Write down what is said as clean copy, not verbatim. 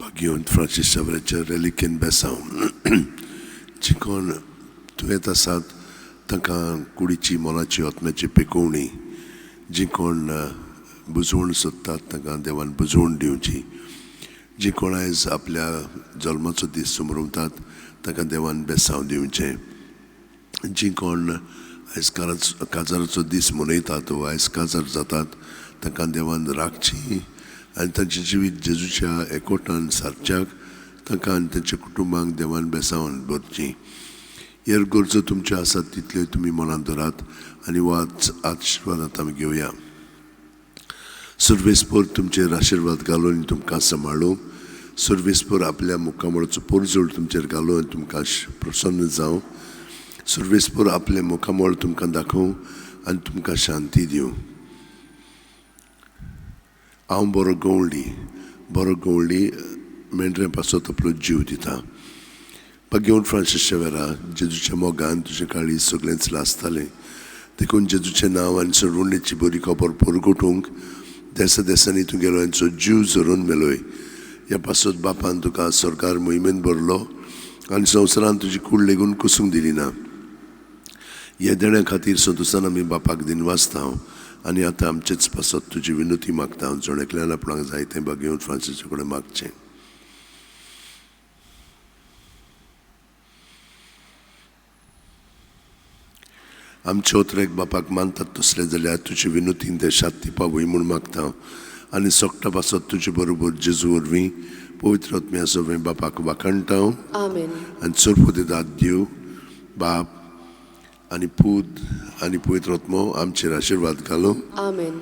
भाग्यवंत Francis शावराच्या रेलिकेन बेसांव. जी कोण दुयेंत आसात तांकां कुडीची, मनाची, आत्म्याची पेकोवणी, जी कोण बुजवण सोदतात तांकां देवान बुजवण दिवची, जी कोण आयज आपल्या जल्माचो दीस सुमरवतात तांकां देवान बेसांव दिवचें, जी कोण आयज काजाराचो दीस मनयतात वा आयज काजार जातात तांकां देवान राखची आनी तांचें जिवीत जेजूच्या एकवटान सारच्याक तांकां आनी तांच्या कुटुंबांक देवान बेसावन भरची. हेर गरजो तुमच्यो आसात तितल्यो तुमी मनांत धरात आनी हो आशिर्वाद आमी घेवया. सर्वेस्पर तुमचेर आशिर्वाद घालून तुमकां सांबाळूं. सर्वेस्पर आपल्या मुखामळाचो पोरजोळ तुमचेर घालून आनी तुमकां प्रसन्न जावं. सर्वेस्पर आपलें मुखामळ तुमकां दाखोवं आनी तुमकां शांती दिवं. हांव बरो गवळी, बरो गवळी मेंढऱ्यां पासत आपलो जीव दिता. भाग्यवंत फ्रांसीस शेवेरा, जेजूच्या मोगान तुजें काळीज सगळेंच लासतालें, देखून जेजूचें नांव आनी सोडवणेची बरी खबर परगटूंक देसा देसांनी तुगेलो हांचो जीव झरोवन मेलोय. ह्या पासत बापान तुका सरकार मोहिमेन भरलो आनी संवसारान तुजी कूड लेगून कुसूंक दिली ना. ह्या देण्या खातीर संतोशान आमी बापाक दिनवासता आनी आतां आमचेच पासत तुजी विनंती मागता. जण एकल्यान आपणाक जाय तें भाग्यवंत फ्रांसीसा कडेन मागचें. आमचे ओतरेक बापाक मानतात तसले जाल्यार तुजे विनंतीन ते शांती पावय म्हूण मागता आनी सोकटा पासत तुजे बरोबर जेजू वरवीं पवित्र आत्म्या सवें बापाक वाखाणटा. आमेन. आनी चरपुदेदाद देव बाप आनी पूत आनी पवित्र आत्मो आमचेर आशिर्वाद घालूं. आमेन.